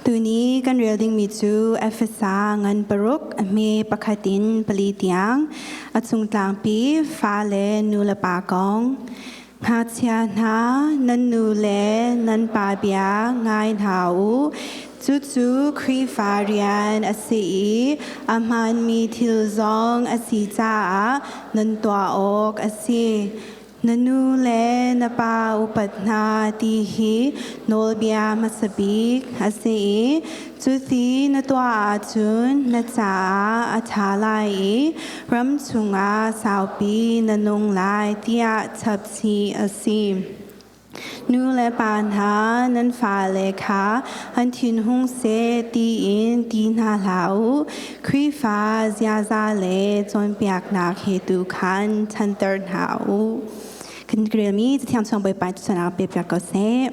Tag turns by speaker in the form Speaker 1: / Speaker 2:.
Speaker 1: Tuni kan rel dingmi cu Efesa ngan paruk a hme pakhat in pali tiang a chung tlangpi fale nu le pa kong. Ngakchia hna, nan nu le nan pa bia ngai hna u. Cucu Khrihfa rian a si i a hmaanmi thil zong a si caah nan tuah awk a si. Na nu le na pa upat hna ti hi nawlbia hmasa bik a si i cuti na tuah ahcun na caah a ṭha lai i ram chungah saupi na nung lai tiah chapchih a si. Nu le pa hna, nan fale kha an thinhung seh tiin ti hna hlah u. Khrihfa ziaza le cawnpiaknak he tu khan ṭhanter hna u. Kan relmi Cathiang chung Bawipa cu pe piak ko seh.